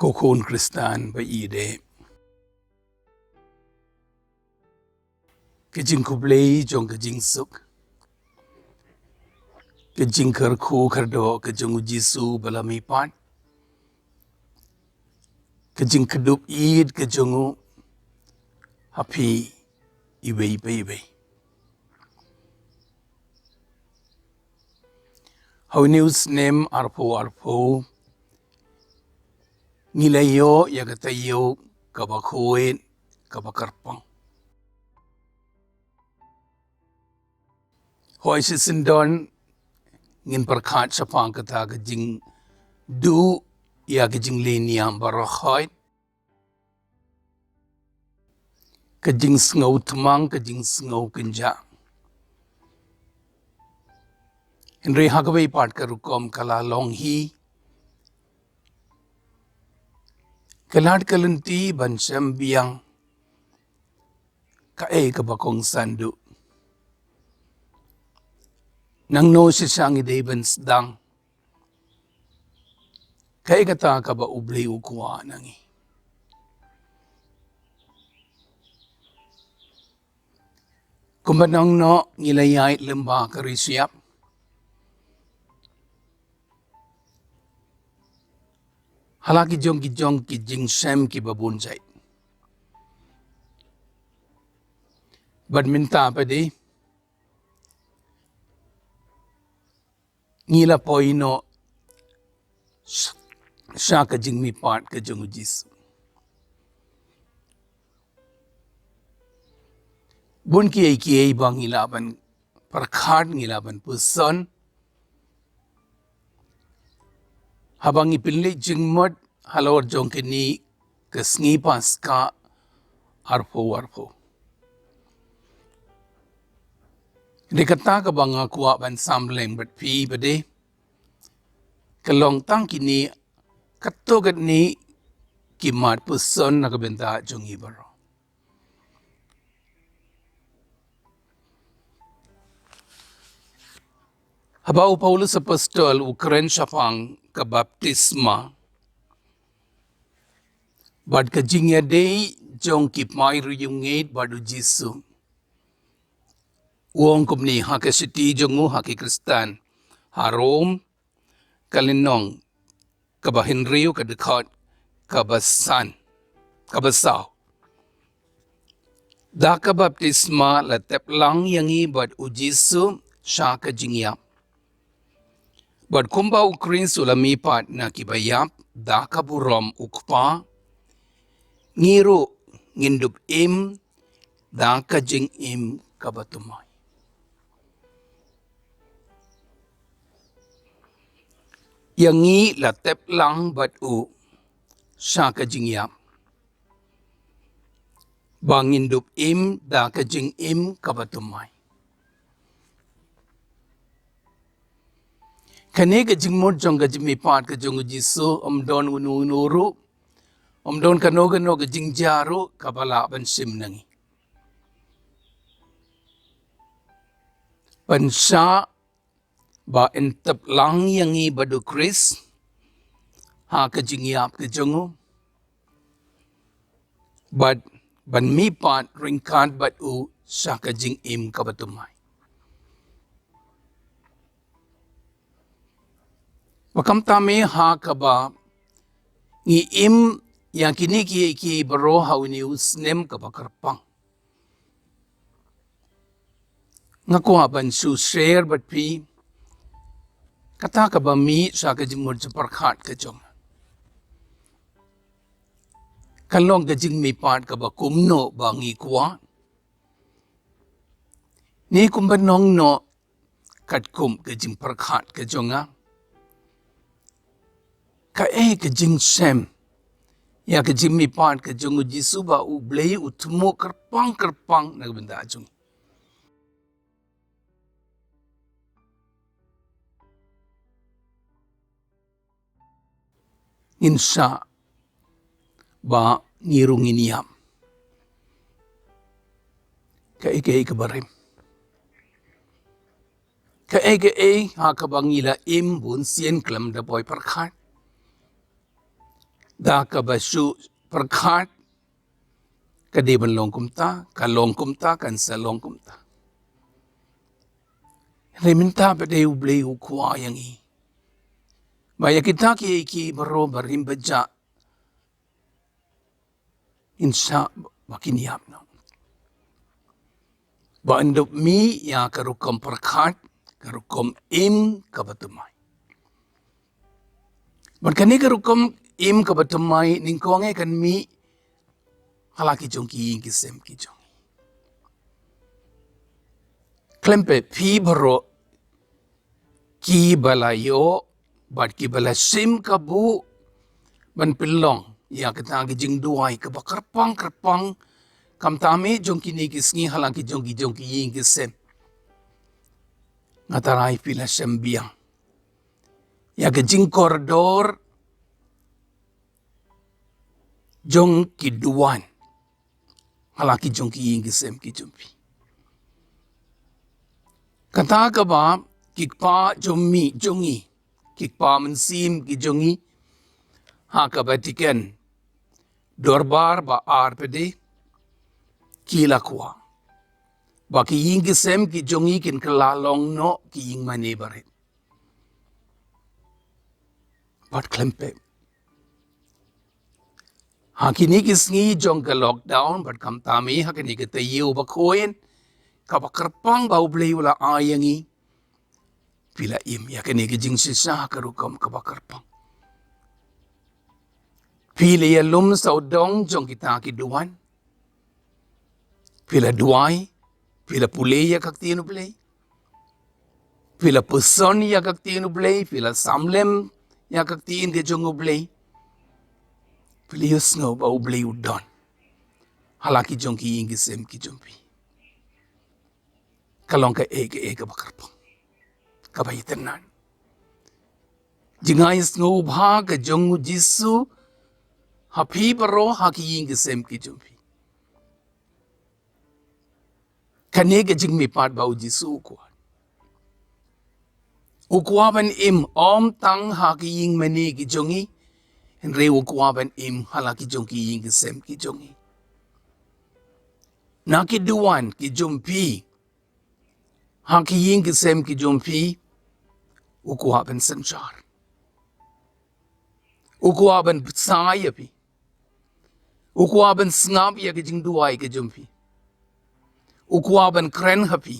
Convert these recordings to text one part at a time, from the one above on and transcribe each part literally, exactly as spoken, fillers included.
Ko khun Khristan ba ïeit, ka jingkhublei jong ka jingsuk, ka jingkyrkhu kyrdoh ka jong u Jisu ba la mihpat, ka jingkdup ïeit ka jong u ha phi iwei pa iwei. Ha une u snem arphew arphew, ngi la ïoh ïa ka taïew kaba khuid, kaba kyrpang. Hooid, shisyndon ngin pyrkhat shaphang kata ka jingduh ïa ka jingleh niam baroh hooid, ka jingsngew tmang, ka jingsngew kynjah. Hynrei ha kawei pat ka rukom ka la long hi ka lad ka lynti ban shem biang kaei kaba kongsan duh. Nangno shisha ngi dei ban sdang kaei kata kaba U Blei u kwah na ngi. Kumba nangno ngi la ïaid lem bad ka ri shyiap ha la ki jong ki jong ki jingshem kiba bun jait. Bad mynta pat de ngi la poi noh sha, sha ka jingmihpat ka jong u Jisu. Bun kiei kiei ba ngi lah ban pyrkhat, ngi lah ban pyrshang haba ngi pynleit jingmut halor jong kane ka sngi Paskha arphew arphew. Dei kata kaba nga kwah ban samleng bad phi pat de ka long tang kine katto katne ki mat pyrshang na ka bynta jong ngi baroh. Haba u Paulus Apostol u kren shaphang ka baptisma bad ka jingïadei jong ki paid riewngeit bad u Jisu, u ong kumne ha ka shithi jong u ha ki Khristan ha Rom, ka lynnong kaba hynriew, ka dkhot kaba san, kaba saw: Da ka baptisma la tep lang ïa ngi bad u Jisu sha ka jingïap, bad kumba u Khrist u la mihpat na kiba ïap da ka burom u Kpa, ngi ruh ngin dup im da ka jingim kaba thymmai. Ïa ngi la tep lang bad u sha ka jingïap, ba ngin dup im da ka jingim kaba thymmai. Kane ka jingmut jong ka jingmihpat ka jong u Jisu, ym don uno uno ruh, ym don kano kano ka jingjia ruh kaba lah ban shim na ngi. Pynshah ba yn tep lang ïa ngi bad u Khrist ha ka jingïap ka jong u, bad ban mihpat ryngkat bad u sha ka jingim kaba thymmai. Ba kumta me ha kaba ngi im ïa kine kiei kiei baroh ha une u snem kaba kyrpang, nga kwah ban shu share bad phi kata kaba mih sha ka jingmut jingpyrkhat ka jong nga. Ka long ka jingmihpat kaba kumno ba ngi kwah? Ne kumba nongno katkum ka jingpyrkhat ka jong nga, kaei ka jingshem ïa ka jingmihpat ka jong u Jisu ba U Blei u thmu kyrpang kyrpang na ka bynta jong ngi? Ngin shah ba ngi ruh ngin ïap. Kaei kaei kaba rim, kaei kaei ha kaba ngi la im bun sien khlem da poi pyrkhat, Da kaba shu pyrkhat, ka dei ban long kumta, ka long kumta, kan sa long kumta. Hynrei mynta pat dei U Blei u kwah ïa ngi. Ba ïa kita ki, ki baroh barim bajah, in sa ba kin ïap noh. Ba yn dup mih ïa ka rukom pyrkhat, ka rukom im kaba thymmai. Bad kane ka rukom im kaba thymmai nyngkong eh kan mih ha la ki jong ki ïing ki sem ki jong ngi. Khlem pep phi baroh kiba la ïoh bad kiba la shim kabu ban pynlong ïa kata ki jingduwai kaba kyrpang kyrpang, khamtam eh jong kine ki sngi ha la ki jong ki jong ki ïing ki sem. Nga tharai phi la shem biang ïa ka jingkordor jong ki duwan ha la ki jong ki ïing ki sem ki jong phi. Kata kaba ki kpa jong mi jong ngi, ki kpa mynsiem ki jong ngi ha ka Vatican, Dorbar ba ar pat de, ki la kwah ba ki ïing ki sem ki jong ngi kin kylla long noh ki ïing mane barit. Bad khlem pep, ha kine ki sngi jong ka lockdown bad khamtam eh ha kane ka taïew ba khuid, kaba kyrpang ba U Blei u la ai ïa ngi, phi la im ïa kane ka jingshisha ha ka rukom kaba kyrpang. Phi la ïalum sawdong jong kita ki duwan. Phi la duwai, phi la pule ïa ka ktien U Blei. Phi la puson ïa ka ktien U Blei, phi la samlem ïa ka ktien ka jong U Blei. Phi la ïohsngew ba U Blei u don ha la ki jong ki ïing ki sem ki jong phi. Ka long kaei kaei kaba kyrpang, kaba itynnad. Jingai sngewbha ka jong U Jisu ha phi baroh ha ki ïing ki sem ki jong phi. Kane ka jingmihpat ba U Jisu u kwah. U kwah ban im ym tang ha ki ïing mane ki jong ngi, hynrei u kwah ban im ha la ki jong ki ïing ki sem ki jong ngi. Na ki duwan ki jong phi ha ki ïing ki sem ki jong phi, u kwah ban synshar. U kwah ban bsa ïa phi. U kwah ban sngap ïa ka jingduwai ka jong phi. U kwah ban kren ha phi.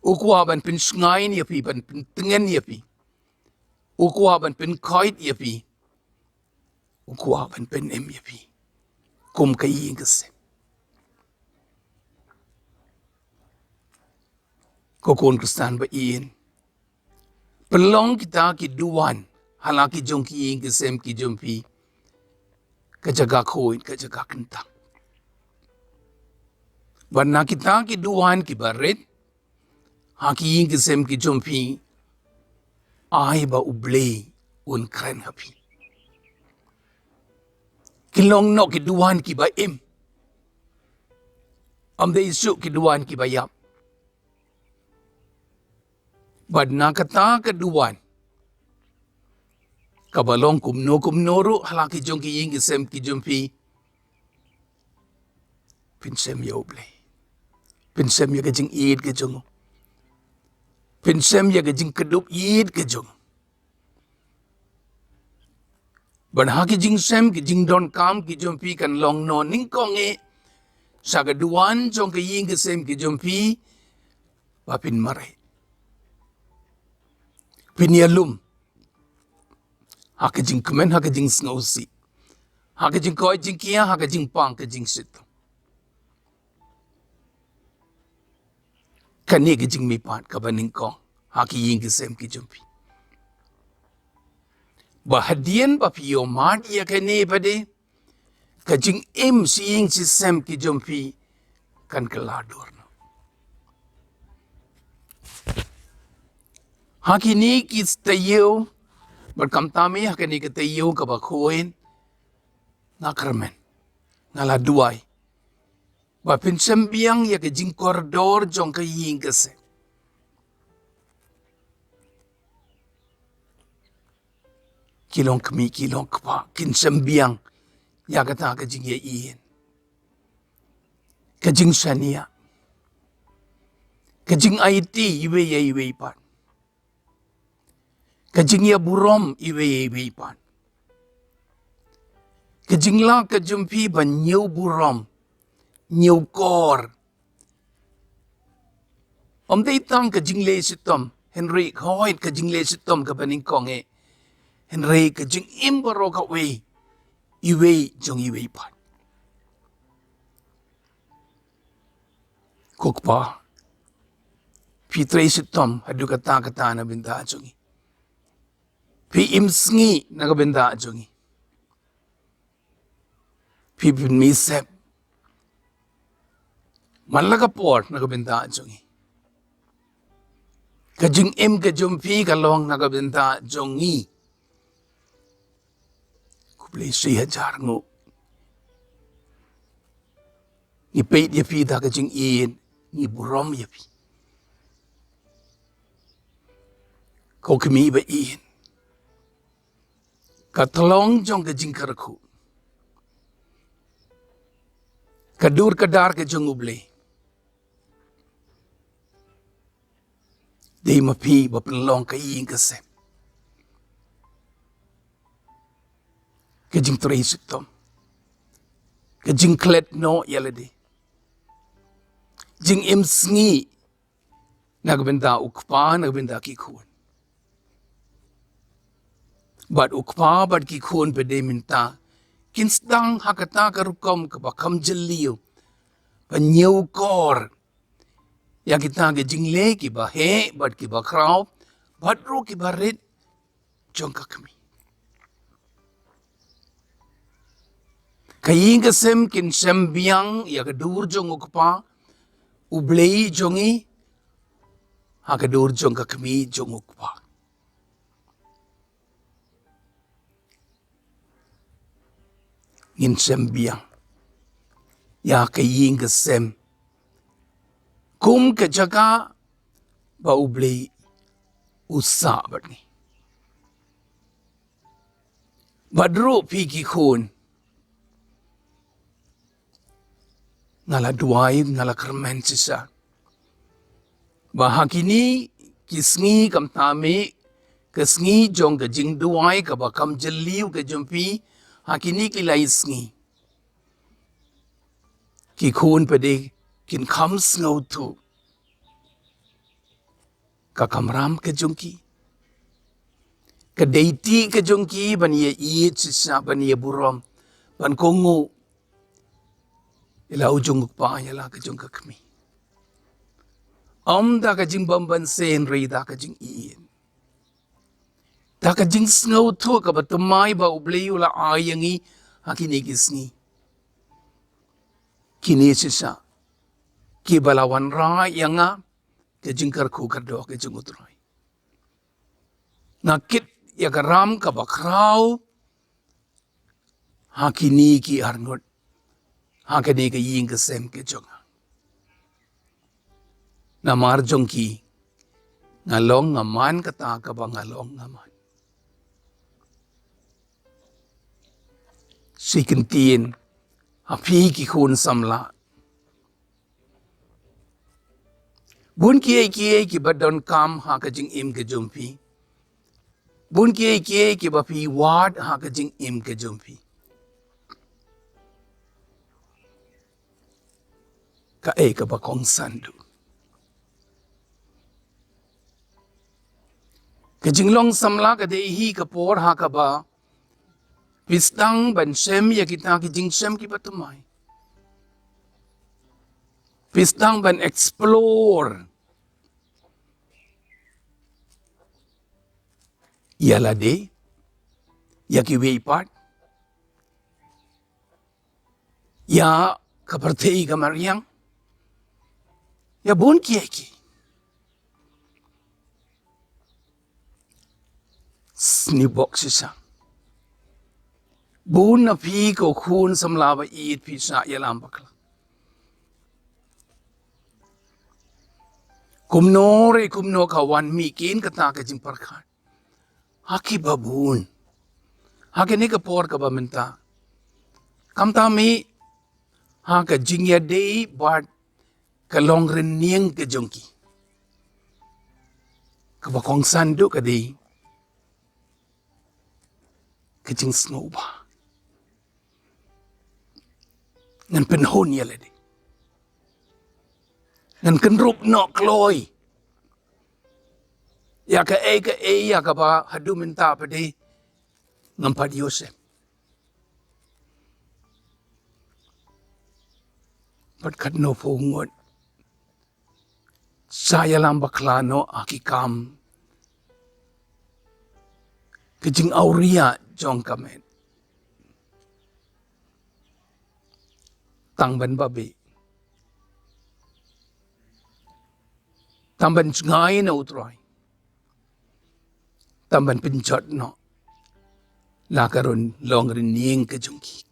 U kwah ban pynshngaiñ ïa phi, ban pyntngen ïa phi. U kwah ban pynkhiah ïa phi. U kwah ban pynim ïa phi kum ka ïing ka sem. Ko khun Khristan ba ïeit, pynlong kita ki duwan ha la ki jong ki ïing ki sem ki jong phi, ka jaka khuid, ka jaka kyntang. Bad na kita ki duwan kiba rit ha ki ïing ki sem ki jong phi, ai ba U Blei un kren ha phi. Kin long noh ki duwan kiba im. Ym dei shuh ki duwan kiba ïap. Bad na kata ka duwan, kaba long kumno kumno ruh ha la ki jong ki ïing ki sem ki jong phi, pynshem ïa U Blei. Pynshem ïa ka jingïeit ka jong u. Pynshem ïa ka jingkdup ïeit ka jong u. Bad ha ki jingshem, ki jingdonkam ki jong phi kan long noh nyngkong eh sha ka duwan jong ka ïing ka sem ki jong phi, ba phin mareh, phin ïalum ha ka jingkmen, ha ka jingsngewsih, ha ka jingkoit jingkhiah, ha ka jingpang ka jingshitom. Kane ka jingmihpat kaba nyngkong ha ki ïing ki sem ki jong phi. Ba hadien ba phi ïoh mad ïa kane pat de, ka jingim shi ïing shi sem ki jong phi kan kylla dur noh. Ha kine ki taïew, bad khamtam eh ha kane ka taïew kaba khuid, nga kyrmen, nga la duwai ba phin shem biang ïa ka jingkordor jong ka ïing ka sem. ki long kmie, ki long kpa, kin shem biang ïa kata ka jingïaieit, ka jingshaniah, ka jingaiti iwei ïa iwei pat, ka jingïaburom iwei ïa iwei pat, ka jinglah ka jong phi ban ñiew burom, ñiew kor. Ym dei tang ka jingleh shitom, hynrei ka hoi ka jingleh shitom kaba nyngkong eh, hynrei ka jingim baroh kawei, iwei jong iwei pat. Ko Kpa, phi trei shitom haduh katta katta na bynta jong ngi. Phi im sngi na ka bynta jong ngi. Phi pynmih sep man la ka por na ka bynta jong ngi. Ka jingim ka jong phi ka long na ka bynta jong ngi. Khublei shi hajar nguh. Ngi peit ïa phi da ka jingïeit, ngi burom ïa phi. Ko kmie ba ïeit, ka tlong jong ka jingkyrkhu, ka dur ka dar ka jong U Blei, dei ma phi ba pynlong ka ïing ka sem, ka jingtrei shitom, ka jingklet noh ïa lade, jingim sngi na ka bynta U Kpa, na ka bynta ki khun. Bad U Kpa bad ki khun pat de mynta kin sdang ha kata ka rukom kaba kham jylliew ban ñiew kor ïa kita ki jingleh kiba heh bad kiba khraw bad ruh kiba rit jong ka kmie. Ka ïing ka sem kin shem biang ïa ka dur jong U Kpa U Blei jong ngi, ha ka dur jong ka kmie jong U Kpa. Ngin shem biang ïa ka ïing ka sem kum ka jaka ba U Blei u sah bad ngi. Bad ruh phi ki khun, nga la duwai, nga la kyrmen shisha ba ha kine ki sngi, kumta mih ka sngi jong ka jingduwai kaba kham jylliew ka jong phi, ha kine ki lai sngi ki khun pat de kin kham sngewthuh ka kamram ka jong ki, ka dei ti ka jong ki ban ïaieit shisha, ban ïaburom, ban kohnguh ïa la u jong U Kpa, ïa la ka jong ka kmie. Ym da ka jingbymbanse hynrei da ka jingïeit, da ka jingsngewthuh kaba thymmai ba U Blei u la ai ïa ngi ha kine ki sngi. Kine shisha kiba la wanrah ïa nga ka jingkyrkhu kyrdoh ka jong U Trai. Nga kit ïa ka ram kaba khraw ha kine ki arngut, ha kane ka ïing ka sem ka jong nga. Namar jong ki nga long nga man kata kaba nga long nga man. Shi kyntien ha phi ki khun samla, bun kiei kiei kiba donkam ha ka jingim ka jong phi, bun kiei kiei kiba phi wad ha ka jingim ka jong phi. Kaei kaba kongsan duh? Ka jinglong samla ka dei hi ka por ha kaba phi sdang ban shem ïa kita ki jingshem kiba thymmai. Phi sdang ban explore ïa lade, ïa kiwei pat, ïa ka pyrthei ka mariang, ïa bun kiei kiei. Sniewbok shisha. Bun na phi ko khun samla ba ïeit phi shah ïalam bakla. Kumno re kumno ka wan mih kein kata ka jingpyrkhat ha kiba bun. Ha kane ka por kaba mynta, khamtam hi ha ka jingïadei bad ka longrynieng ka jong ki, kaba kongsan duh ka dei ka jingsngewbha. Ngan pynhun ïa lade, ngan kynrup noh kloi ïa kaei kaei ïa kaba haduh mynta pat de ngam pat ïoh shem. Bad katno phew ngut sa ïalam bakla noh ha ki kam ka jingawria jong ka met, tang ban babe, tang ban jngai na U Trai, tang ban pynjot noh la ka run longrynieng ka jong ki.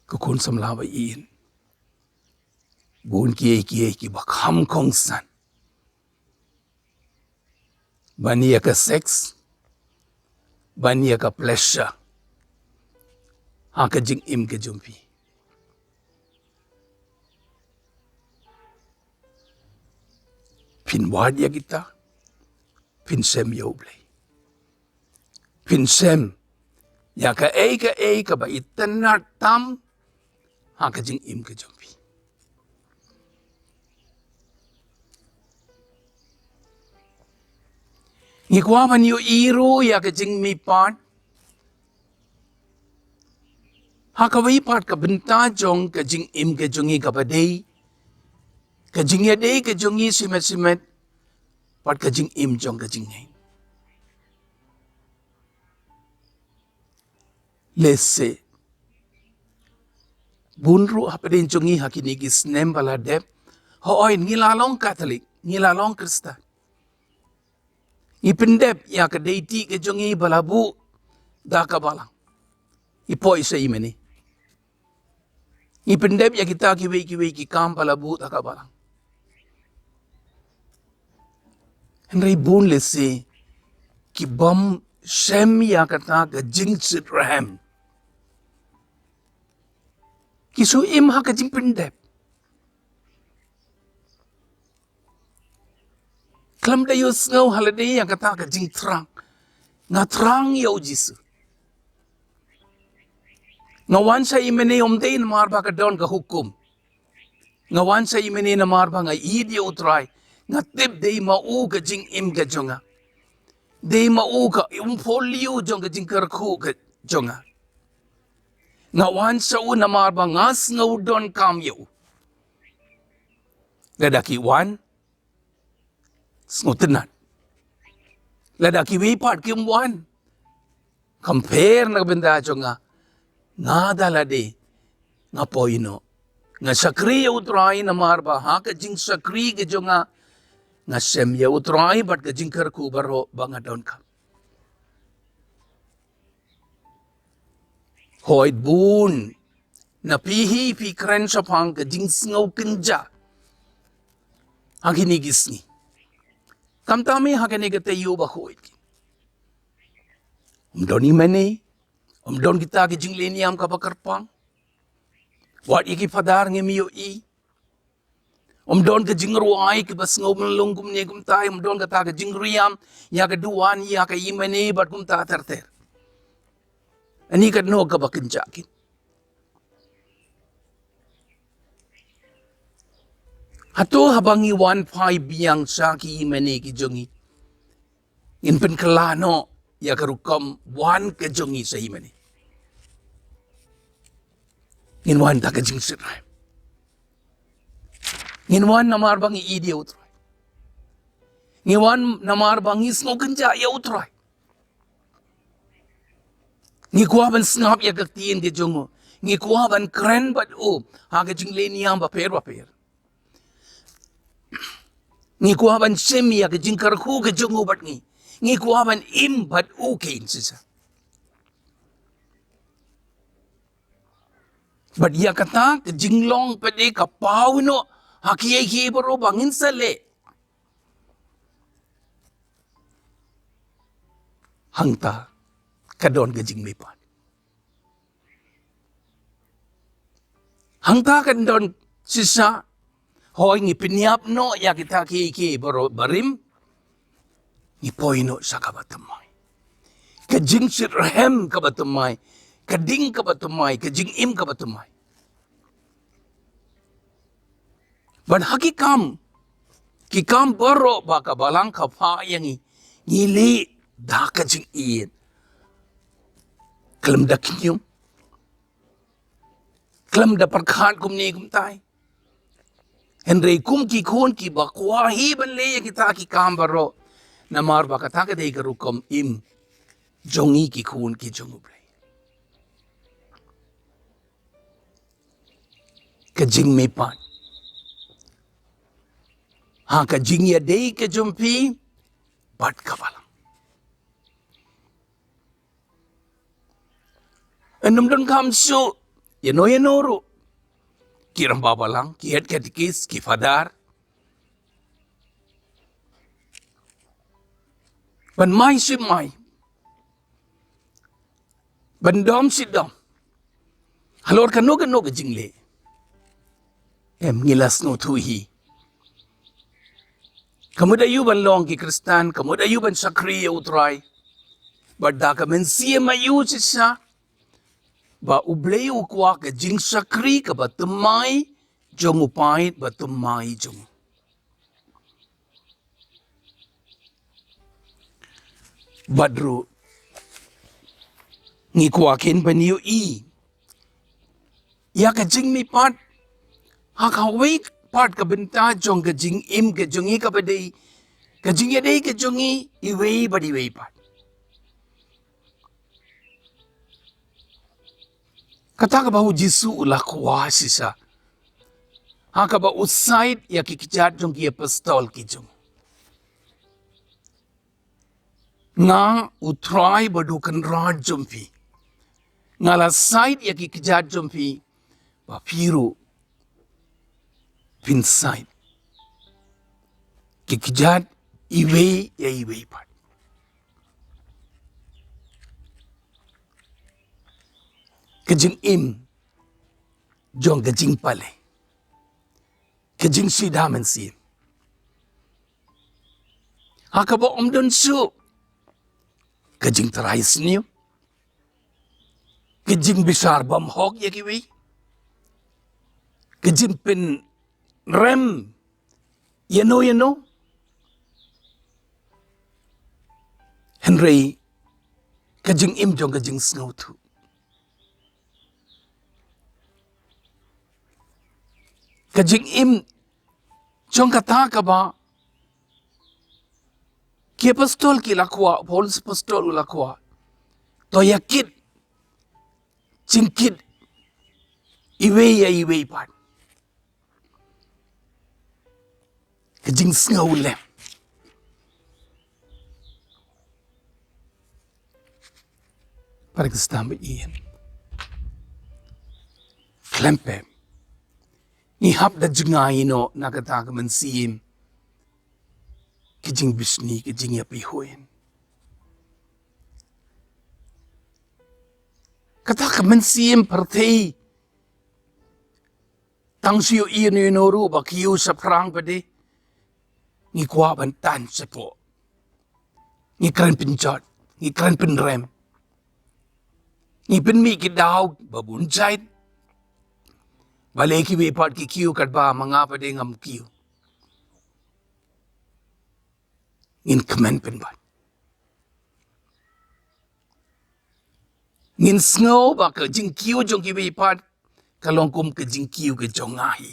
Ko khun samla ba ïeit, bun kiei kiei kiba kham kongsan ban ïa ka sex, ban ïa ka pleasure ha ka jingim ka jong phi. Phin wad ïa kita, phin shem ïa U Blei, phin shem ïa kaei kaei kaba itynnad tam ha ka jingim ka jong phi. Ngi kwah ban ïohi ruh ïa ka jingmihpat ha kawei pat ka bynta jong ka jingim ka jong ngi, kaba dei ka jingïadei ka jong ngi shimet shimet bad ka jingim jong ka jingngeit. Lehse bun ruh hapdeng jong ngi ha kine ki snem ba la dep, hooid, ngi la long Katholik, ngi la long Khristan, ngi pyndep ïa ka deiti ka jong ngi ba la buh da ka balang, i poi sha i mane. Ngi pyndep ïa kita kiwei kiwei ki kam ba la buh da ka balang. Hynrei bun lehse ki bym shem ïa kata ka jingshit rhem, ki shu im ha ka jingpyndep. Khlem da ïohsngew ha lade ïa kata ka jingthrang, nga thrang ïa U Jisu. Nga wan sha i mane ym dei namar ba ka don ka hukum. Nga wan sha i mane namar ba nga ïeit ïa U Trai. Nga tip dei ma u ka jingim ka jong nga, dei ma u ka umphylliuh jong ka jingkyrkhu ka jong nga. Nga wan sha u namar ba nga sngew donkam ïa u. Lada ki wan, sngewtynnad. Lada kiwei pat kim wan, kam pher na ka bynta jong nga, nga da lade nga poi noh. Nga shakri ïa U Trai namar ba ha ka jingshakri ka jong nga, nga shem ïa U Trai bad ka jingkyrkhu baroh ba nga donkam. Hooid, bun na phi hi phi kren shaphang ka jingsngew kynjah ha kine ki sngi. Khamtam hi ha kane ka taïew ba hooid, ym don i mane, ym don kita ki jingleh niam kaba kyrpang. Wat ïa ki phadar ngim ïohi. Ym don ka jingrwai kaba sngew bynlung kumne kumtai, ym don kata ka jingriam ïa ka duwan, ïa ka i mane bad kumta ter ter. Ani katno kaba kynjah kin. Hato haba ngi wan phai biang sha ki i mane ki jong ngi, ngin pynkylla noh ïa ka rukom wan ka jong ngi sha i mane? Ngin wan da ka jingshit rhem. Ngin wan namar ba ngi ïeit ïa U Trai. Ngi wan namar ba ngi sngew kynjah ïa U Trai. Ngi kwah ban sngap ïa ka ktien ka jong u. Ngi kwah ban kren bad u ha ka jingleh niam bapher bapher. Ngi kwah ban shim ïa ka jingkyrkhu ka jong u bad ngi. Ngi kwah ban im bad u kein shisha. Bad ïa kata ka jinglong pat de ka paw noh ha kiei kiei baroh ba ngin sa leh. Hangta ka don ka jingmihpat. Hangta ka don shisha, hooid ngi pynïap noh ïa kita ki, ki baroh barim, ngi poi noh sha kaba thymmai. Ka jingshitrhem kaba thymmai, ka ding kaba thymmai, ka jingim kaba thymmai. Bad ha ki kam, ki kam baroh ba ka Balang ka phah ïa ngi, ngi leh da ka jingïeit. Khlem da khñium, khlem da pyrkhat kumne kumtai. Hynrei kum ki khun kiba kwah hi ban leh ïa kita ki kam baroh, namar ba kata ka dei ka rukom im jong ngi ki khun ki jong U Blei. Ka jingmihpat ha ka jingïadei ka jong phi bad ka Balang. Ym don kam shuh ïano ïano ruh, ki rangbah Balang, ki head catechist, ki father, ban mai shi mai, ban dom shi dom, halor kano kano ka jingleh. Em, ngi la sngewthuh hi. Ka mut aïu ban long ki Khristan, ka mut aïu ban shakri ïa U Trai. Bad da ka mynsiem aïu shisha ba U Blei u kwah ka jingshakri kaba thymmai jong u paid ba thymmai jong u. Bad ruh ngi kwah kin ban ïohi ïa ka jingmihpat ha kawei pat ka bynta jong ka jingim ka jong ngi kaba dei ka jingïadei ka jong ngi iwei bad iwei pat. Kata kaba U Jisu u la kwah shisha ha kaba u said ïa ki kjat jong ki apostol ki jong u. Nga U Trai bad U Kynrad jong phi, nga la said ïa ki kjat jong phi, ba phi ruh phin said ki kjat iwei ïa iwei pat. Ka jingim jong ka jingpalei, ka jingshida mynsiem, ha kaba ym don shuh ka jingtrai sniew, ka jingbishar bymhok ïa kiwei, ka jingpynrem ïano ïano. Hynrei ka jingim jong ka jingsngewthuh, ka jingim jong kata kaba ki apostol ki la kwah, Paulus apostol u la kwah, to ïa kit jingkit iwei ïa iwei pat. Ka jingsngew lem. Para Khristan ba ïeit, khlem pep ngi hap da jngai noh na kata ka mynsiem ka jingbishni, ka jingïapeihuh. Kata ka mynsiem pyrthei, tang shu ïohi ïano ïano ruh ba kiew shaphrang pat de, ngi kwah ban tan shapoh, ngi kren pynjot, ngi kren pynrem, ngi pynmih ki daw ba bun jait. Balei kiwei pat ki kiew katba ma nga pat de ngam kiew? Ngin kmen pynban. Ngin sngew ba ka jingkiew jong kiwei pat ka long kum ka jingkiew ka jong nga hi.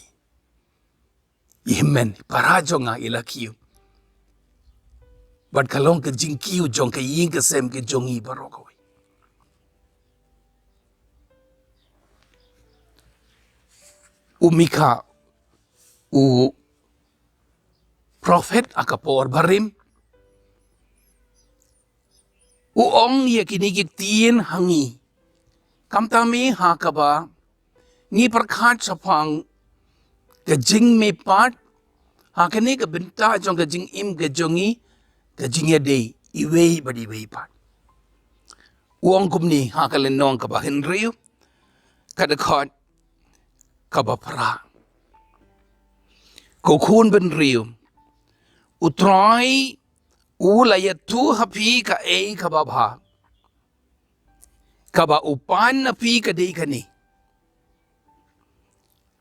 I hynmen para jong nga i la kiew. Bad ka long ka jingkiew jong ka ïing ka sem ka jong i baroh kawei. U Mikha, u prophet ha ka por barim, u ong ïa kine ki ktien ha ngi. Khamtam eh ha kaba ngi pyrkhat shaphang ka jingmihpat ha kane ka bynta jong ka jingim ka jong ngi, ka jingïadei iwei bad iwei pat. U ong kumne ha ka lynnong kaba hynriew, ka dkhot kaba phra: Ko khun bynriew, U Trai u la ïathuh ha phi kaei kaba bha. Kaba u pan na phi ka dei kane: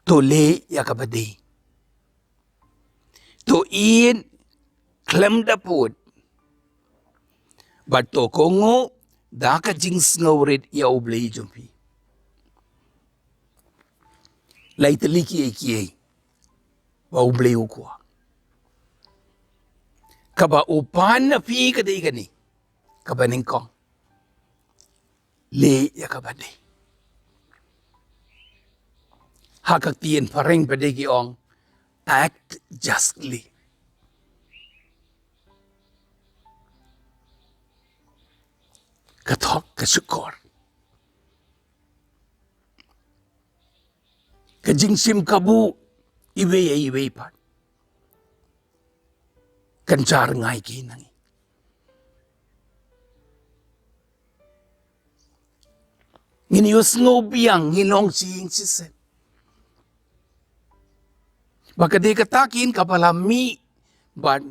to leh ïa kaba dei. To ïeit khlem da pud. Bad to kohnguh da ka jingsngewrit ïa U Blei jong phi. Lai tylli kiei kiei ba U Blei u kwah. Kaba u pan na phi ka dei kane. Kaba nyngkong, leh ïa kaba dei. Ha ka ktien phareng pat de ki ong, act justly. Ka thok ka shukor. Ka jingshim kabu iwei ïa iwei pat kan jar ngai ki na ngi. Ngin ïohsngew biang, ngi long shisien. Ba ka dei kata kin kaba la mih, bad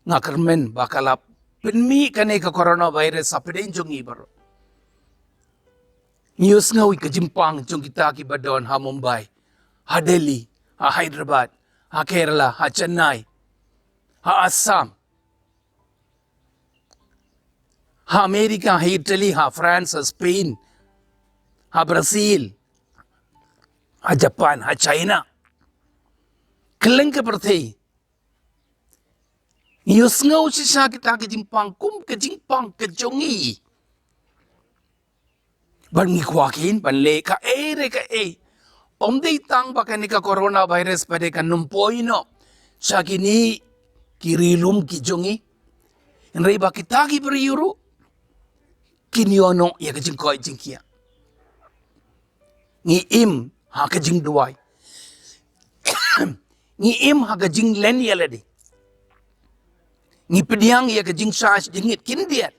nga kyrmen ba ka la pynmih kane ka coronavirus hapdeng jong ngi baroh. Ngi ïohsngew ïa ka jingpang jong kita kiba don ha Mumbai, ha Delhi, ha Hyderabad, ha Kerala, ha Chennai, ha Assam, ha America, ha Italy, ha France, ha Spain, ha Brazil, ha Japan, ha China. Kylleng ka pyrthei. Ngi ïohsngew shisha kita ka jingpang kum ka jingpang ka jong ngi. Bad ngi kwah kin ban leh kaei re kaei. Ym dei tang ba kane ka coronavirus pat de kan nym poi noh sha kine ki ri lum ki jong ngi. Hynrei ba kita ki briew ruh kin ïoh noh ïa ka jingkoit jingkhiah. Ngi im ha ka jingduwai. Ngi im ha ka jinglen ïa lade. Ngi pdiang ïa ka jingshai jingit khyndiat.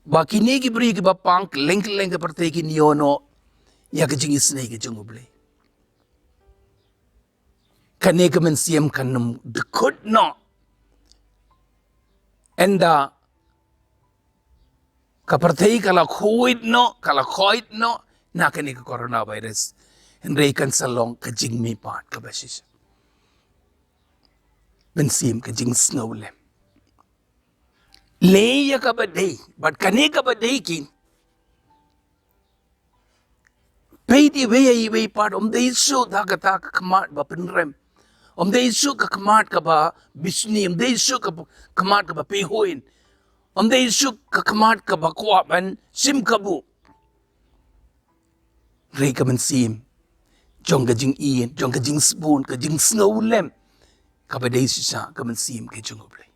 Ba kine ki briew kiba pang kylleng kylleng ka pyrthei kin ïoh noh ïa ka jingisynei ka jong U Blei. Kane ka mynsiem kan nym dkhot noh. Ynda ka pyrthei ka la khoit noh, ka la khoit noh na kane ka coronavirus. Hynrei kan sa long ka jingmihpat kaba shisha. Mynsiem ka jingsngewlem. Leh ïa kaba dei, bad kane kaba dei kin. Peit iwei ïa iwei pat, ym dei shuh da kata ka khmat ba pynrem. Ym dei shuh ka khmat kaba bishni, ym dei shuh ka khmat kaba pyrhuh. Ym dei shuh ka khmat kaba kwah ban shim kabu. Hynrei ka mynsiem jong ka jingïeit, jong ka jingsbun, ka jingsngewlem, kaba dei shisha ka mynsiem ka jong U Blei.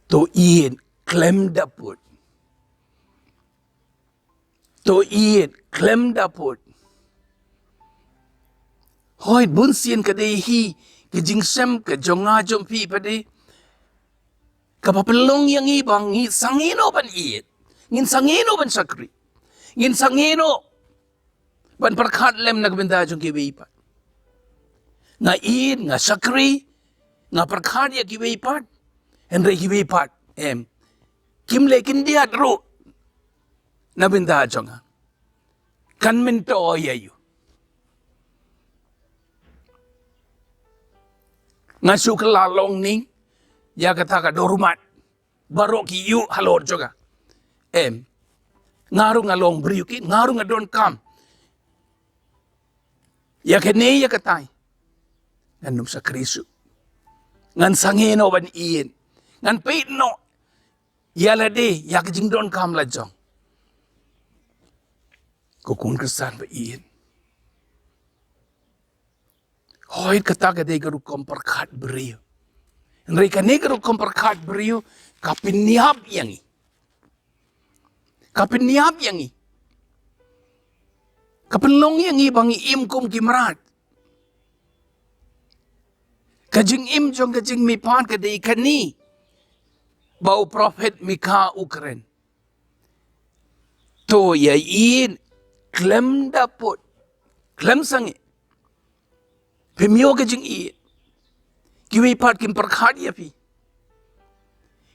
To ïeit khlem da pud. To ïeit khlem da pud. Hooid, bunsien ka dei hi ka jingshem ka jong nga jong phi pat de, kaba pynlong ïa ngi ba ngin sangeh noh ban ïeit. Ngin sangeh noh ban shakri. Ngin sangeh noh ban pyrkhat lem na ka bynta jong kiwei pat. Nga ïeit, nga shakri, nga pyrkhat ïa kiwei pat. Hynrei kiwei pat, em, kim leh khyndiat ruh na bynta jong nga. Kan myntoi ïa u. Nga shu kylla longning ïa kata ka dohmat. Baroh ki ïuh halor jong nga. Em. Nga ruh nga long briew kin, nga ruh nga donkam ïa kane ïa katai. Ngan nym shakri shuh. Ngan sangeh noh ban ïeit. Ngan peit noh ïa lade ïa ka jingdonkam la jong. Ko khun Khristan ba ïeit. Hooid, kata ka dei ka rukom pyrkhat briew. Hynrei kane ka rukom pyrkhat briew ka pynïap ïa ngi. Ka pynïap ïa ngi. Ka pynlong ïa ngi ba ngi im kum ki mrad. Ka jingim jong ka jingmihpat ka dei kane ba u prophet Mika u kren. To ïa ïeit khlem da pud, khlem sangeh. Phim ïoh ka jingïeit. Kiwei pat kim pyrkhat ïa phi.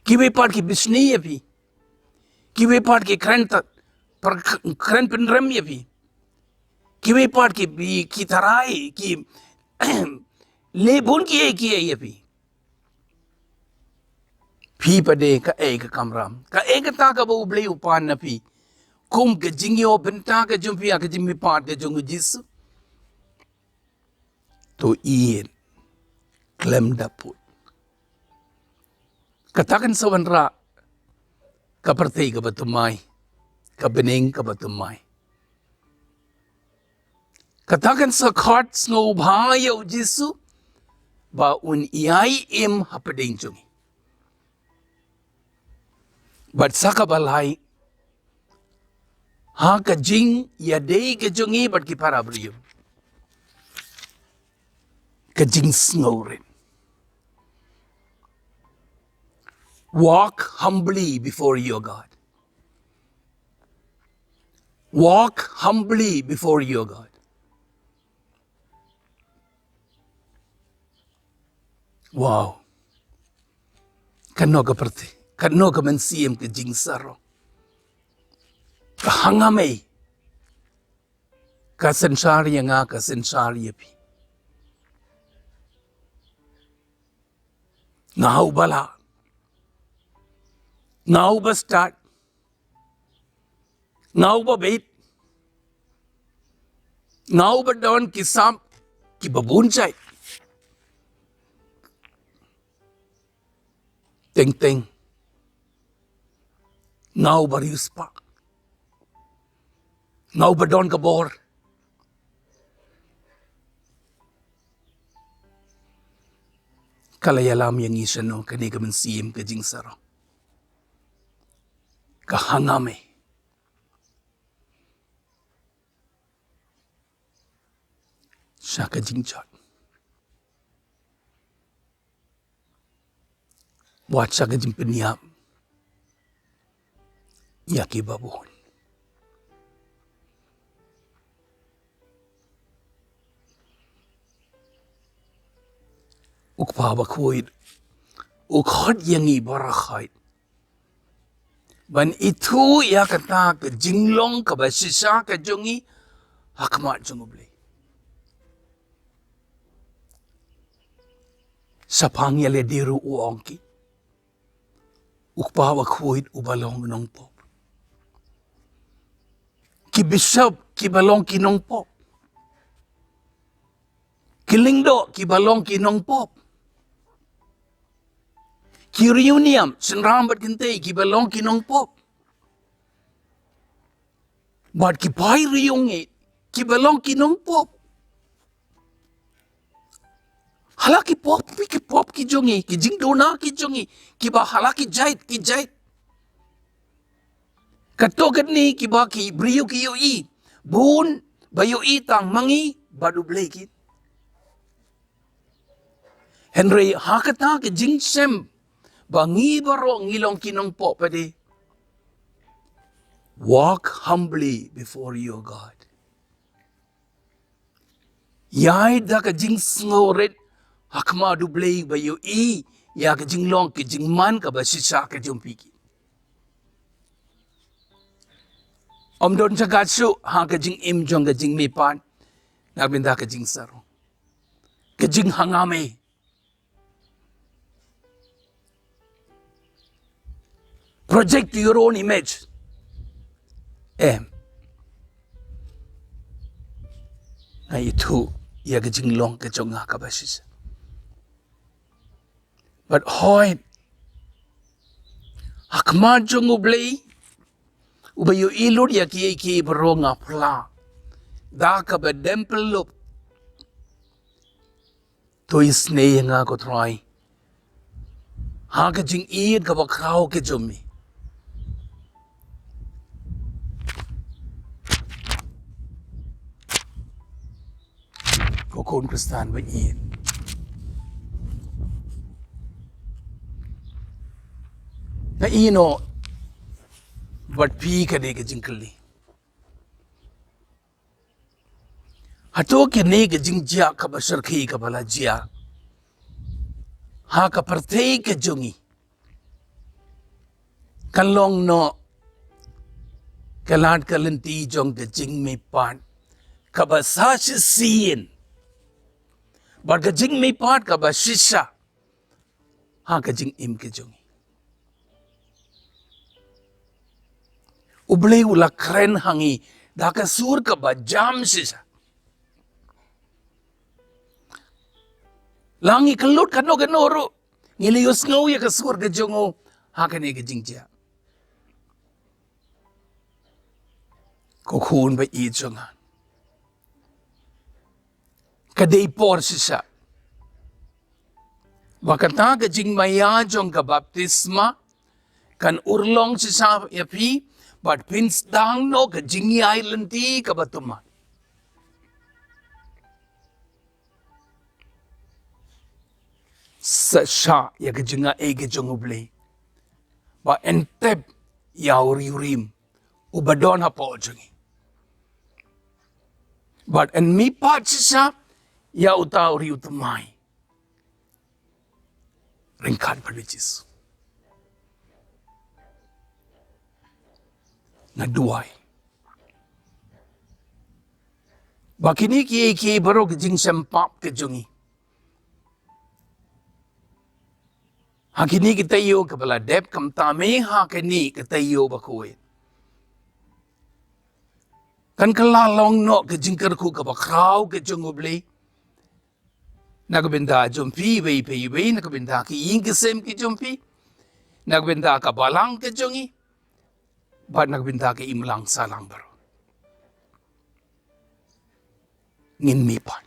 Kiwei pat ki bishni ïa phi. Kiwei pat ki kren tat, pyrkh-, kren pynrem ïa phi. Kiwei pat ki bi, ki tharai, ki leh bun kiei kiei ïa phi. Phi pat de kaei ka kamram, kaei kata kaba U Blei u pan na phi kum ka jingïoh bynta ka jong phi ha ka jingmihpat ka jong U Jisu? To ïeit khlem da pud. Kata kan sa wanrah ka pyrthei kaba thymmai, ka bneng kaba thymmai. Kata kan sa khot sngewbha ïa U Jisu ba un ïai im hapdeng jong ngi. Bad sa kaba lai, ha ka jingïadei ka jong ngi bad ki para briew, ka jingsngewrit. Walk humbly before your God. Walk humbly before your God. Wow. Kano ka pyrthei, kano ka mynsiem ka jingsarong. Ka hangam ei. Ka synshar ïa nga, ka synshar ïa phi. Nga uba lah. Nga uba stad. Nga uba beit. Nga uba don ki sap kiba bun jait. Teng teng. Nga uba riewspah. Nga uba don ka bor. Ka la ïalam ïa ngi shano kane ka mynsiem ka jingsarong? Ka hangam ei. Sha ka jingjot. Wat sha ka jingpynïap ïa kiba bun. U Kpa bakhuid u khot ïa ngi baroh khoit ban ithuh ïa kata ka jinglong kaba shisha ka jong ngi ha khmat jong U Blei. Shaphang ïa lade ruh u ong ki, u Kpa bakhuid uba long nongpop. Ki bishop kiba long ki nongpop. Ki lyngdoh kiba long ki nongpop. Ki riewniam, shynrang bad kynthei kiba long ki nongpop. Bad ki paid riewngeit kiba long ki nongpop. Ha la ki pop, ki pop ki jong ngi, ki jingduna ki jong ngi, kiba ha la ki jait ki jait. Kato katne kiba ki briew ki ïohi, bun ba ïohi tang ma ngi bad U Blei ki. Hynrei ha kata ka jingshem ba ngi baroh ngi long ki nongpop pat de. Walk humbly before your God. Ïaid da ka jingsngewrit ha khmat U Blei ba ïohi ïa ka jinglong ka jingman kaba shisha ka jong phi ki. Ym don jaka shuh ha ka jingim jong ka jingmihpat na ka bynta ka jingsarong, ka jinghangam ei. Project to your own image. Em. Nga ithuh ïa ka jinglong ka jong nga kaba shisha. Bad hooid, ha khmat jong U Blei uba ïohi lut ïa kiei kiei baroh nga phla da kaba dem pyllup. To isynei ïa nga ko Trai ha ka jingïeit kaba khraw ka jong me. Ko khun Khristan ba ïeit, Ïa ino bad phi ka dei ka jingkylli. Hato kine ka jingjia kaba syrkhei kaba la jia ha ka pyrthei ka jong ngi kan long noh ka lad ka lynti jong ka jingmihpat kaba sa shisien bad ka jingmihpat kaba shisha ha ka jingim ka jong ngi. U Blei u la kren ha ngi da ka sur kaba jam shisha. La ngi kyllut kano kano ruh ngi la ïohsngew ïa ka sur ka jong u ha kane ka jingjia. Ko khun ba ïeit jong nga, ka dei por shisha ba kata ka jingmaïa jong ka baptisma kan urlong shisha ïa phi bad pynsdang noh ka jingïaid lynti kaba thymmai. Sa shah ïa ka jingaiei ka jong U Blei ba yn tep ïa u riewrim uba don hapoh jong ngi bad yn mihpat shisha ïa uta u riewthymmai ryngkat bad U Jisu. Nga duwai ba kine kiei kiei baroh ka jingshem pap ka jong ngi ha kine ki taïew kaba la dep, khamtam eh ha kane ka taïew ba kawei, kan kylla long noh ka jingkyrkhu kaba khraw ka jong U Blei na ka bynta jong phi iwei pa iwei, na ka bynta ki ïing ki sem ki jong phi, na ka bynta ka balang ka jong ngi bad na ka bynta ka imlang sahlang baroh. Ngin mihpat,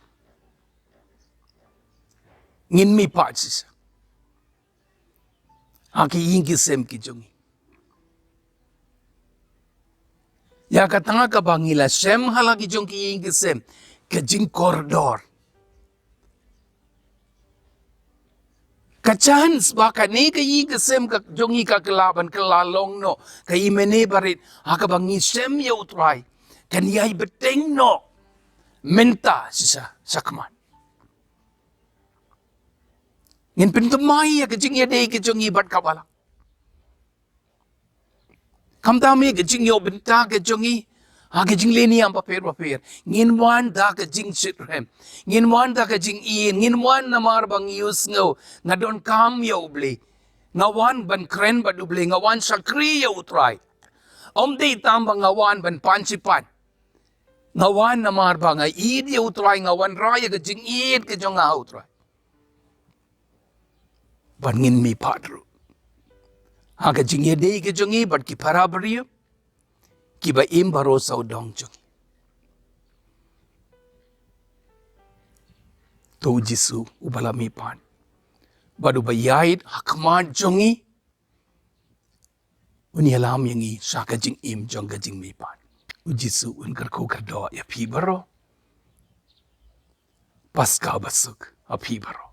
ngin mihpat shisha ha ki ïing ki sem ki jong ngi. Ïa kata kaba ngi la shem ha la ki jong ki ïing ki sem, ka jingkordor, ka chance ba kane ka ïing ka sem ka jong ngi ka kylla ban kylla long noh ka hynmen barit ha kaba ngi shem ïa U Trai kan ïai bteng noh mynta shisha shakhmat. Ngin pynthymmai ïa ka jingïadei ka jong ngi bad ka balang. Khamtam eh ka jingïoh bynta ka jong ngi ha ka jingleh niam bapher bapher. Ngin wan da ka jingshitrhem, ngin wan da ka jingïeit, ngin wan namar ba ngi ïohsngew nga donkam ïa U Blei, nga wan ban kren bad U Blei, nga wan shakri ïa U Trai. Ym dei tang ba nga wan ban pan shi pan. Nga wan namar ba nga ïeit ïa U Trai, nga wanrah ïa ka jingïeit ka jong nga ha U Trai. Bad ngin mihpat ruh ha ka jingïadei ka jong ngi bad ki para briew kiba im baroh sawdong jong ngi. To U Jisu uba la mihpat bad uba ïaid ha khmat jong ngi, un ïalam ïa ngi sha ka jingim jong ka jingmihpat. U Jisu un kyrkhu kyrdoh ïa phi baroh. Paskha basuk ha phi baroh.